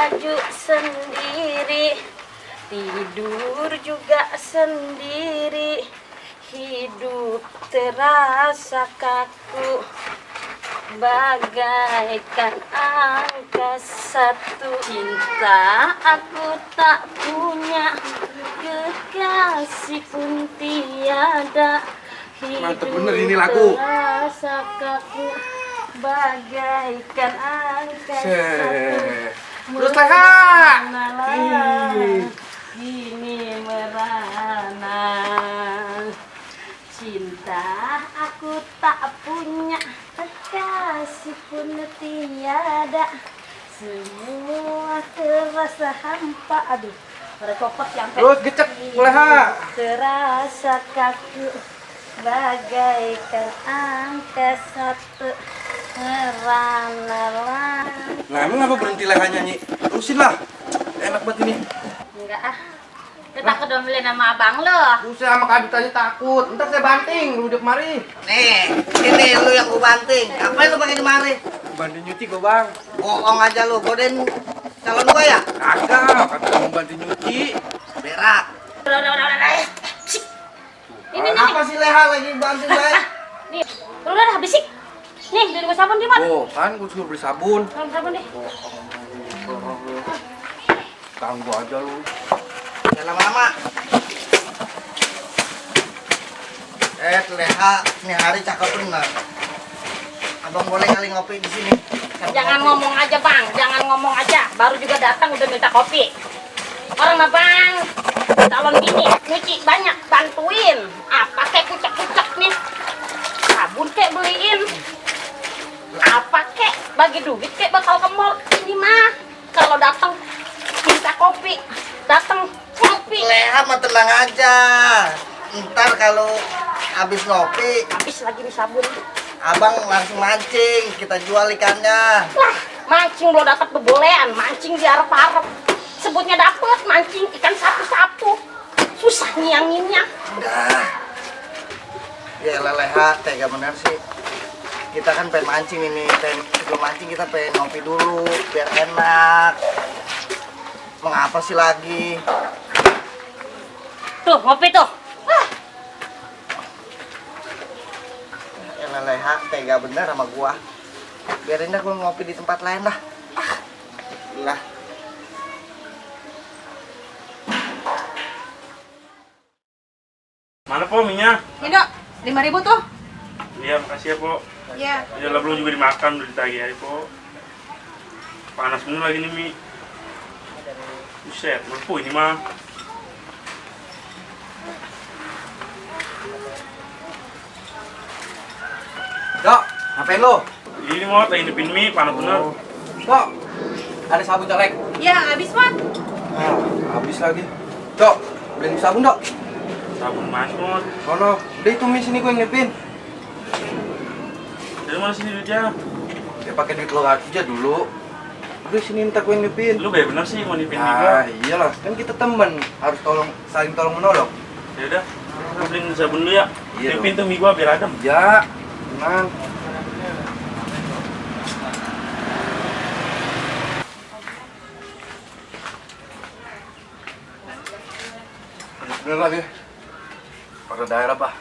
baju sendiri, tidur juga sendiri, hidup terasa kaku bagaikan angka satu. Cinta aku tak punya, kekasih pun tiada, Mantep hidup bener ini lagu. terasa kaku bagaikan angka satu. Terus Leha. Kini merana, cinta aku tak punya, kekasih pun tiada, semua terasa hampa. Aduh, merekopot yang Terus gecek Leha. terasa kaku bagaikan angka satu. Merana. Nah emang apa berhenti Leha nyanyi? Terusin lah. Enak banget ini. Enggak ah. Lu takut domelin sama abang lo. Saya sama Kak Adit aja takut. Ntar saya banting, lu duduk mari. Nih, ini lu yang gua banting. Ngapain lu pakai di mari? Banting nyuci gua, Bang. Bohong aja lu, godain calon gua ya? Kagak, kata mau banting nyuci. Berak. Udah. Ini nih. Apa sih Leha lagi banting baik? Nih. Udah habis sih. Nih, dari gua sabun Dimat. Oh, kan gua suruh beli sabun. Sabun deh. Ganggu aja lu. Jangan lama-lama. Leha, ini hari cakep bener. Abang boleh kali ngopi di sini? Jangan ngomong aja, Bang. Jangan ngomong aja. Baru juga datang udah minta kopi. Orang mah, Bang, calon bini nyuci banyak, bantuin. Apa kek kucek-kucek nih? Sabun kek beliin. Apa kek bagi duit kek bakal ke mall. Ini mah kalau datang minta kopi, datang kopi. Leha mah tenang aja. Ntar kalau habis ngopi, Habis lagi nih sabun. abang langsung mancing, kita jual ikannya. Lah, mancing belum dapat bebolean, mancing di arep-arep. Sebutnya dapet, mancing ikan sapu-sapu. Susah ngianginnya. Udah. Ya Leha, tega bener sih. Kita kan pengen mancing ini, sebelum mancing kita pengen ngopi dulu, biar enak. Mengapa sih lagi? Tuh, ngopi tuh. Ya Leha, tega bener sama gua. Biarin dah gua ngopi di tempat lain dah. Lah. Mana po minyak? Ini dok, 5.000 tuh. Iya, makasih ya po. Iya. Ya lah belum juga dimakan, udah ditagih aja po. Panas bener lagi nih mie. Buset, mampu ini mah. Dok, ngapain lo? Ini mau tak hidupin mie, panas bener. Dok, ada sabun colek. Iya, habis Mat. Nah, habis lagi. Dok, beliin sabun, Dok. Sabun mas mod. Sono, udah itu mie sini gue ngepin. Dari mana sini duitnya? Ya pakai duit lo aja dulu. Udah sini ntar gue ngepin. Lu bayar bener sih mau nipin mie Ah, gua. iyalah, kan kita temen, harus saling tolong menolong. Ya udah, lu beliin sabun dulu ya. Iya Nipin tuh mie gua biar adem. Ya, tenang. Bener lagi. Pada daerah, Pak.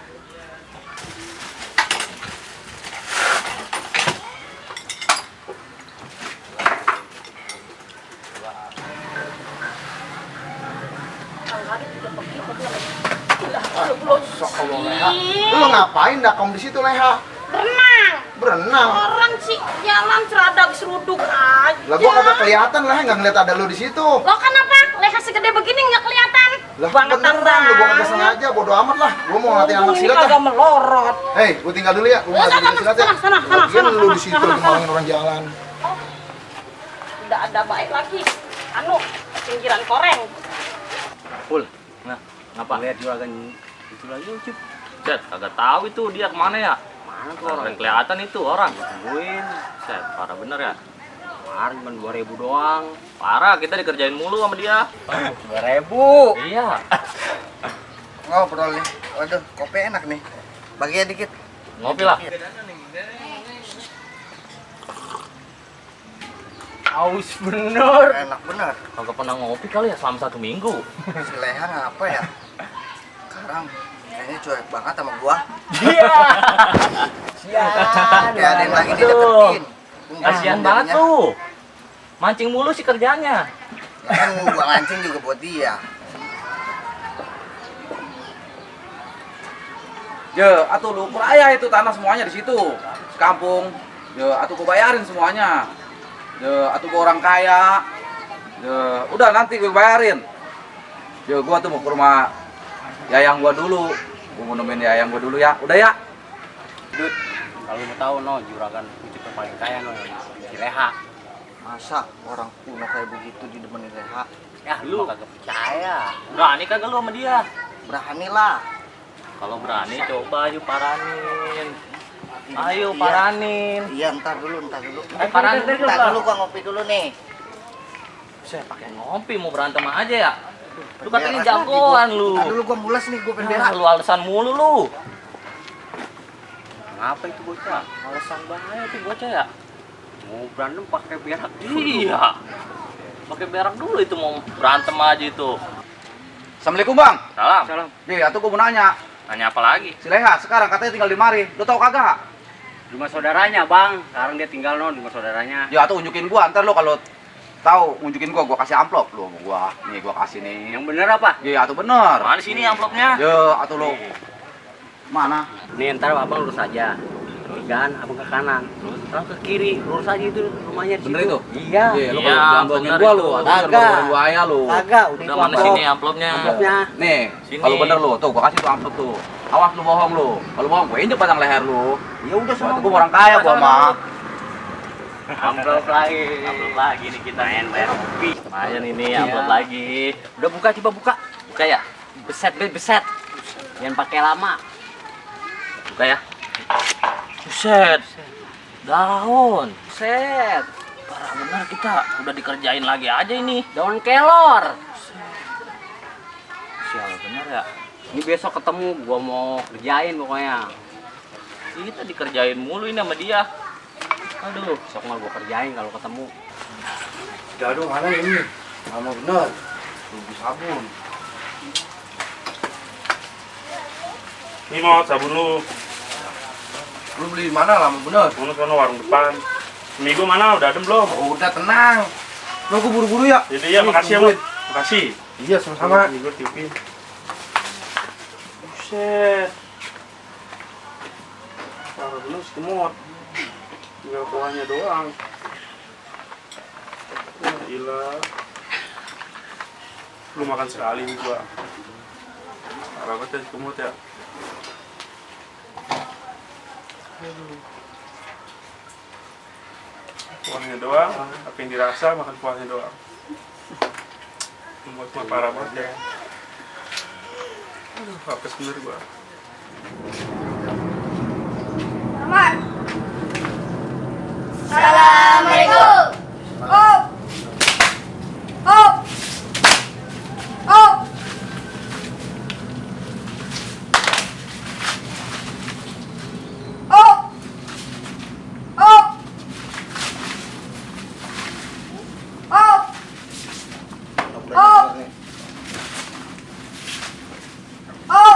Lu ngapain dakong di situ Leha? Berenang. Berenang. Orang sih jalan ceradak seruduk aja. Lah gua kagak kelihatan Leha, nggak ngeliat ada lu di situ. Lo kenapa? Leha segede begini nggak kelihatan. Lah Bangetan beneran, lu gua kagak banget. sengaja, bodo amat lah. Gua mau ngelatih anak Ini silat kagak dah. melorot. Hei, gua tinggal dulu ya. Gua mau ngelatih silat ya. sana, Lagian lu sana, di situ sana, kemarin orang jalan. Udah ada baik lagi. Anu, pinggiran koreng. Pul, nah, ngapa? Lihat juragan itu lagi Ucup. Set, kagak tahu itu dia kemana ya? Mana tuh orang? Kelihatan itu orang. Tungguin. Set, parah bener ya. Kemarin cuma 2.000 doang. Parah, kita dikerjain mulu sama dia. 2.000. Iya. Ngobrol nih. Waduh, kopi enak nih. Bagian dikit. Ngopi lah. Aus bener. Enak bener. Kagak pernah ngopi kali ya selama 1 minggu. Si Leha ngapa ya? Sekarang kayaknya cuek banget sama gua. Iya. Sian. Kayak ada yang lagi dideketin. Kasihan banget tuh. Mancing mulu sih kerjanya. Kan gua mancing juga buat dia. Atuh lu ukur ayah itu tanah semuanya di situ. Kampung. Atuh gua bayarin semuanya. Atuh gua orang kaya. Udah nanti gua bayarin. Gua tuh mau ke rumah yayang gua dulu. Gua mau nemenin yayang gua dulu ya. Udah ya. Dut, kalau mau tahu no, juragan Ucup yang paling kaya no, si Leha. Masa orang kuno kayak begitu didemenin Leha? Ya, lu kagak percaya. Berani kagak lu sama dia? Beranilah. Kalau berani coba yuk paranin. Ayo paranin. Iya, ntar dulu. Paranin dulu Ntar lah. dulu gua ngopi dulu nih. Saya pakai ngopi mau berantem aja ya. Lu katanya Beres jagoan lagi, lu. Ntar dulu gua mules nih, gua pengen Ah, berak. lu alasan mulu lu. Ngapa itu bocah? Alasan bahaya tuh bocah ya. Mau berantem pakai berak Iya. Pakai berak dulu itu mau berantem aja itu. Assalamualaikum bang. Salam. Salam. Atuh gua mau nanya. Nanya apa lagi? Si Leha sekarang katanya tinggal di mari. Lu tau kagak? Rumah saudaranya bang. Sekarang dia tinggal no di rumah saudaranya. Atuh unjukin gua. Ntar lu kalau tahu unjukin gua kasih amplop lu sama gua. Nih gua kasih nih. Yang bener apa? Atuh bener. Mana sini amplopnya? Atuh lu. Mana? Nih ntar abang lurus aja. Nih kan, abang ke kanan. Terus ke kiri, lurus aja itu rumahnya di Bener situ. itu? Iya. Lu Iya, kalau jangan bohongin bener gua itu. lu. Kagak. Gua ayah lu. Kagak, udah Udah itu mana amplop. sini amplopnya? Amplopnya. Nih, Sini. kalau bener lu, tuh gua kasih tuh amplop tuh. Awas lu bohong lu. Kalau bohong gua injek pasang leher lu. Ya udah Soalnya gua orang kaya gua mah. Amplop lagi. Amplop lagi nih kita Main bayar kopi. lumayan ini amplop lagi. Udah buka, coba buka. Buka ya? Beset, beset. Jangan pakai lama. Buka ya. Buset. Daun. Set. Parah benar kita. Udah dikerjain lagi aja ini. Daun kelor. Sial bener ya. Ini besok ketemu, gua mau kerjain pokoknya. Kita dikerjain mulu ini sama dia. Aduh. Besok mau gua kerjain kalau ketemu. Aduh, mana ini? Lama bener. Rugi sabun. Ini mau sabun lu. Lu beli di mana lama bener? Mana sono warung depan. Minggu mana udah adem belum? Oh, udah tenang. Lu gua buru-buru ya. Jadi ya makasih ya, Bu. Makasih. Iya, sama-sama. Minggu tiupin. Buset. Parah bener si kemot. Tinggal kuahnya doang. Ya gila. Lu makan sekali nih gua. Parah banget ya si kemot ya. Kuahnya doang, apa yang dirasa makan kuahnya doang. Kemot mah parah banget ya. Aduh, apes bener gua. Assalamualaikum. Oh. Oh. Oh. Oh. Oh. Oh. Oh.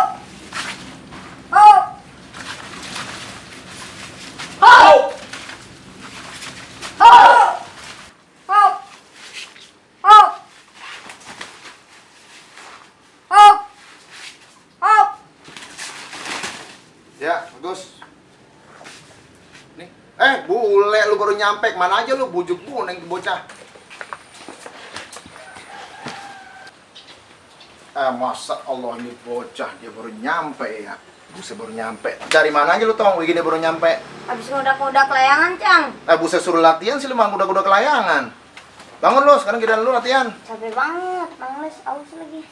Oh. Oh. Oh. Ya, bagus. Nih. Bule lu baru nyampe. Mana aja lu bujuk bu neng bocah. Masa Allah ini bocah dia baru nyampe ya. Buset baru nyampe. Dari mana aja lu tong? Begini baru nyampe. Habis ngodak-ngodak layangan, Cang. Buset suruh latihan sih lu mah udah kelayangan. Bangun lu, sekarang giliran lu latihan. Capek banget, males, aus lagi.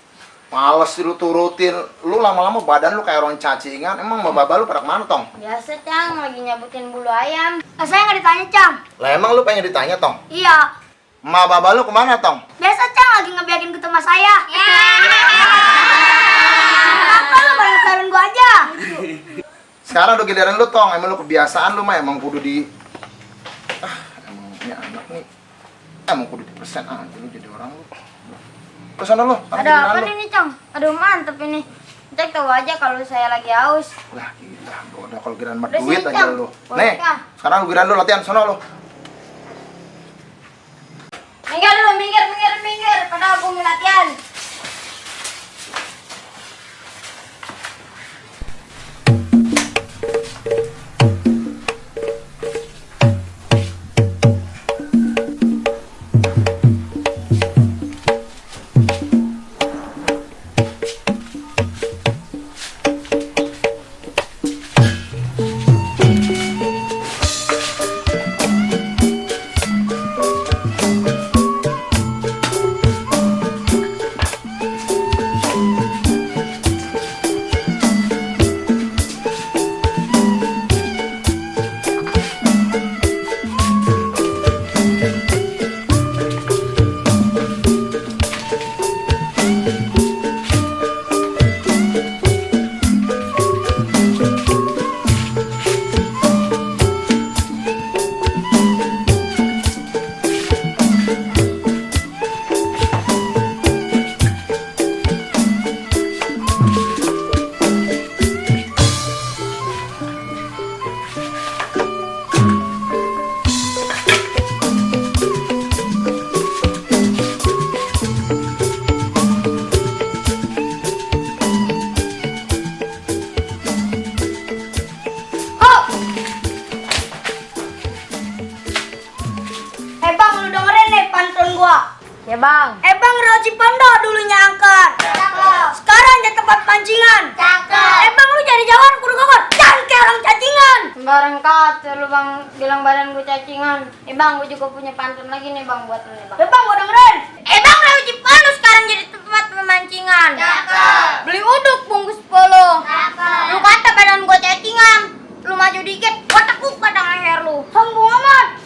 Males sih lu turutin. Lu lama-lama badan lu kayak orang cacingan. Emang mau baba lu pada kemana tong? Biasa, Cang, lagi nyabutin bulu ayam. Saya nggak ditanya, Cang. Lah emang lu pengen ditanya tong? Iya. Ma baba lu kemana tong? Biasa, Cang, lagi ngebiakin ke rumah saya. Kenapa lu bareng saran gua aja? Sekarang udah giliran lu tong. Emang lu kebiasaan lu mah emang kudu di emang ini anak nih. Emang kudu dipersen lu jadi orang lu. Ke sana lu. Ada apa nih, Cang? Aduh, mantep ini. Cek tahu aja kalau saya lagi haus. Lah gila, udah kalau giran mah Udah duit sini, aja Cang. lu. Boleh Nih, kah? sekarang lu giran lu latihan sana lu. Minggir dulu, minggir. Padahal aku mau latihan. Ya bang. Bang Roji Pondo dulunya angkat. Cakep. Sekarang jadi tempat pancingan. Cakep. Bang lu jadi jawan kudu kokot. Jangan kayak orang cacingan. Sembarang kata lu bang bilang badan gue cacingan. Bang gue juga punya pantun lagi nih bang buat lu nih bang. Bang gua dengerin. Bang Roji Pondo sekarang jadi tempat pemancingan. Cakep. Beli uduk bungkus 10. Cakep. Lu kata badan gua cacingan. Lu maju dikit, gua tekuk pada leher lu. Sombong amat.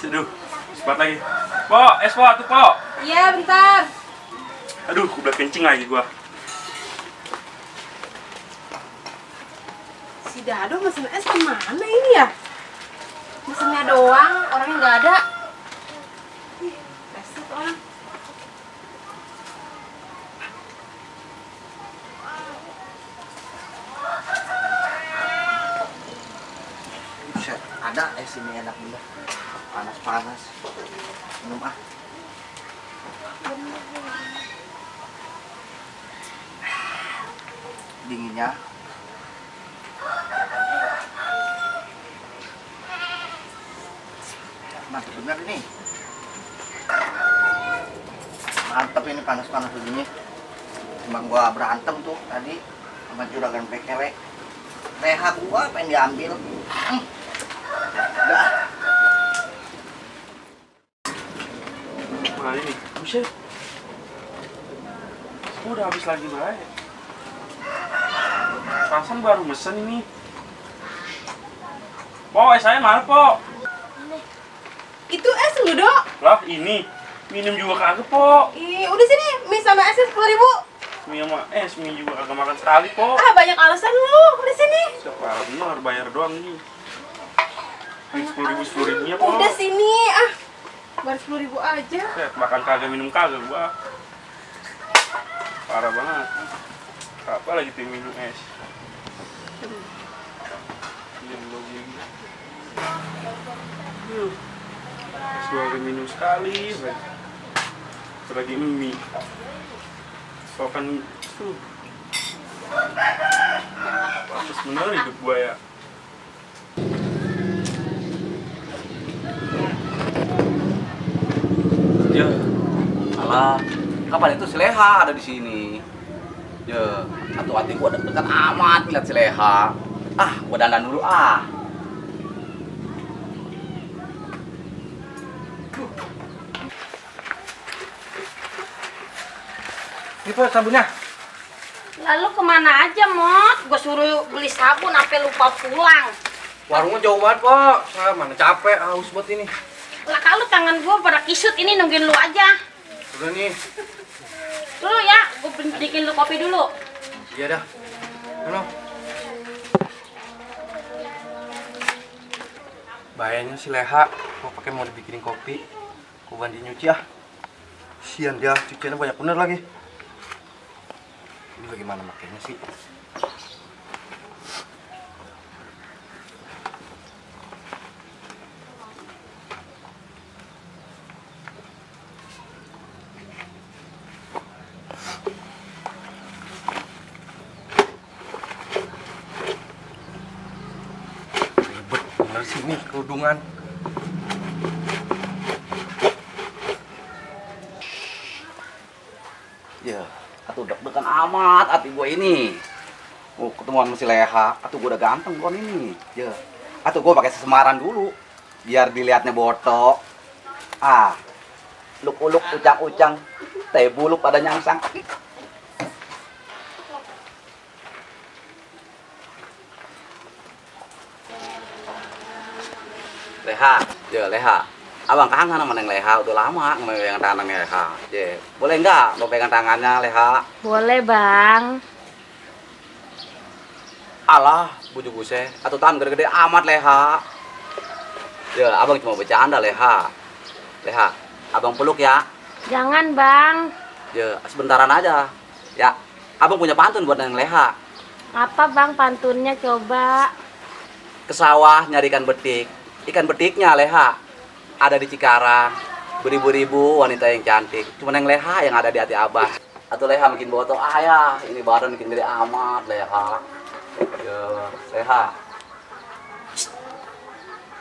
Aduh, sepat lagi. Po, es po, tuh po. Iya, bentar. Aduh, udah kencing lagi gua. Si Dado mesen es kemana ini ya? Mesennya doang, orangnya nggak ada. Ih, resep orang. Buset, ada es ini enak bener. Panas-panas. Minum ah. Dinginnya. Mantap bener ini. Mantap ini panas-panas begini. Emang gua berantem tuh tadi sama juragan pekere. Reha gua pengen diambil. Udah. Mana ini? Buset. Udah habis lagi baik. Perasaan baru mesen ini. Po, es saya mana po? Itu es lu, Dok. Lah ini minum juga kagak po. Ih, udah sini, mie sama esnya 10.000. Mie sama es, mie juga kagak makan sekali po. Ah, banyak alasan lu. Udah sini. Siapa bener bayar doang nih. 10.000-10.000-nya po. Udah sini, ah. Baru 10.000 aja. Set, makan kagak minum kagak gua. Parah banget. Apa lagi tuh minum es? Iya belum gini. Es dua kali minum sekali. Lagi mie. Sokan tuh. Bagus bener hidup gua ya. Ya, alah, kapan itu si Leha ada di sini? Ya, satu hati gua deg-degan amat ngeliat si Leha. Ah, gua dandan dulu ah. Ini Pak sabunnya. Lalu kemana aja, Mot? Gue suruh beli sabun, sampai lupa pulang. Warungnya jauh banget, Pak. Saya mana capek, haus buat ini. Lah kalau tangan gue pada kisut, ini nungguin lu aja. Udah nih. Dulu ya, gue bikin lu kopi dulu. Iya dah. Halo. Bayarnya si Leha, mau pakai mau dibikinin kopi. Aku bantu nyuci ya. Sian dia, cuciannya banyak bener lagi. Ini bagaimana makainya sih? Ribet bener sih nih kerudungan. Ya, atuh deg-degan amat hati gue ini. Oh, ketemuan sama si Leha, atuh gue udah ganteng kon ini. Ya, atuh gue pakai sesemaran dulu, biar dilihatnya botok. Ah, uluk-uluk, ucang-ucang, teh buluk pada nyangsang. Leha, ya Leha. Abang kangen sama Neng Leha, udah lama ngemegang tangan Neng Leha. Ya, boleh nggak mau pegang tangannya Leha? Boleh, Bang. Alah, bujuk gue, atau tangan gede-gede amat Leha. Ya, abang cuma bercanda Leha. Leha, abang peluk ya. Jangan, Bang. Ya, sebentaran aja. Ya, abang punya pantun buat Neng Leha. Apa, Bang, pantunnya coba? Ke sawah nyari ikan betik. Ikan betiknya Leha ada di Cikarang. Beribu-ribu wanita yang cantik. Cuma Neng Leha yang ada di hati abah. Atau Leha makin botok, ayah ini badan makin gede amat Leha. Ya, Leha.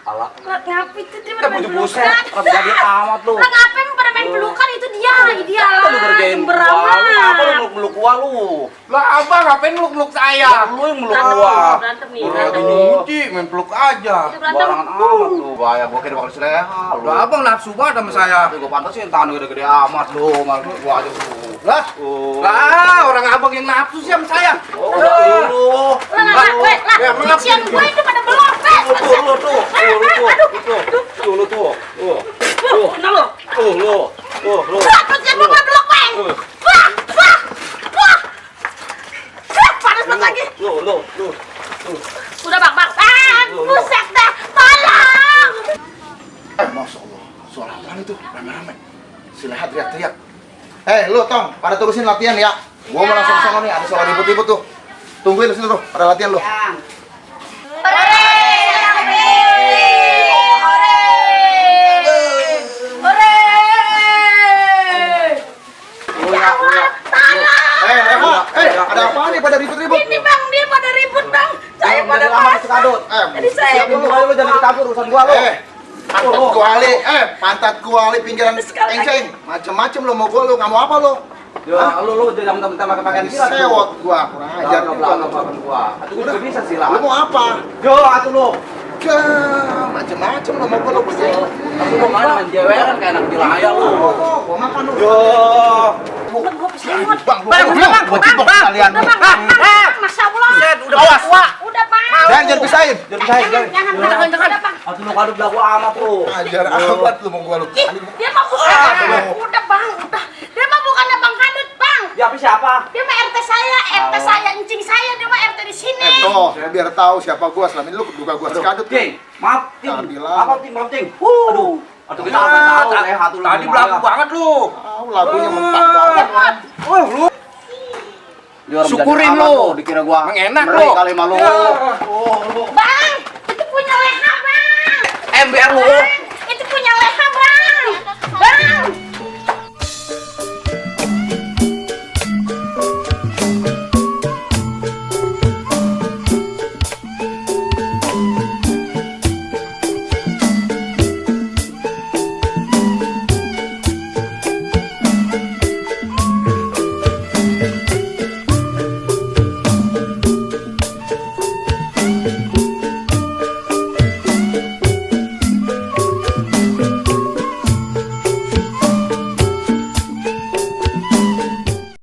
Alah. Ngapain itu dia Kita punya buset, apa jadi amat lu? Lah ngapain pada main pelukan itu dia lah. Lu ngerjain gua, lu ngapa lu meluk-meluk gua lu? Lah abang ngapain meluk-meluk saya? Lu yang meluk gua. Berantem nih, Udah berantem. nyuci, main peluk aja. Barangan amat lu, bahaya gua kira bakal si Leha lu. Lah abang nafsu banget sama saya. Tapi gua pantasin tangan gede-gede amat lu, malu gua aja lu. Lah, lah orang abang yang nafsu sih sama saya. Oh, lu. Ya, mengapa Cucian ini? gue itu pada belopet. Lu tuh. Nah lo. Lu. Cucian gue pada belopet. Wah. Panas banget lagi. Lu. Udah, Bang. Buset dah. Tolong. Masya Allah, suara apaan itu? Rame-rame. Si Leha teriak-teriak. Lu Tong, pada terusin latihan ya. Gua mau langsung sana nih, ada soal ribut-ribut tuh. Tungguin di sini tuh, ada latihan lu. Ada apa nih pada ribut-ribut? Ini, Bang, dia pada ribut, Bang. Saya pada lama sekadut. Jadi saya Siapin lu jangan dicampur urusan gua lu. Pantat kuali pinggiran enceng. Macem-macem lu mau gua lu, nggak mau apa lu? Ya, lu jangan mentah-mentah pakai pakaian silat. Sewot gua, kurang ajar belakang gua. Atuh gua juga bisa silat. Lu mau apa? Yo, atuh lu. Macem-macem lu mau gua lu bersihin. Atuh lu mana main jeweran kayak anak wilaya lu. Gua makan lu. Yo. Bang, gua cipok kalian. Masya Allah. Udah pas. Udah, Bang. Jangan pisahin. Jangan. Udah, Bang. Atuh lu kaduk belagu amat lu. Ajar amat lu mau gua lu. Dia mah bukan. Udah, Bang. Udah. Dia mah bukannya Bang Kadut, Bang. Ya, tapi siapa? Dia mah RT saya, encing saya, dia mah RT di sini. Tuh, biar tahu siapa gua selama ini lu duga gua sekadut. Cing, maaf, Cing. Jangan bilang. Maaf, Cing. Aduh. Aduh, kita apa tahu Leha tuh. Tadi belagu banget lu. Tahu lagunya mentah banget. Lu syukurin lu. Dikira gua Mengenak ngeri lu. kali malu. Bang, itu punya Leha, Bang. MBR lu.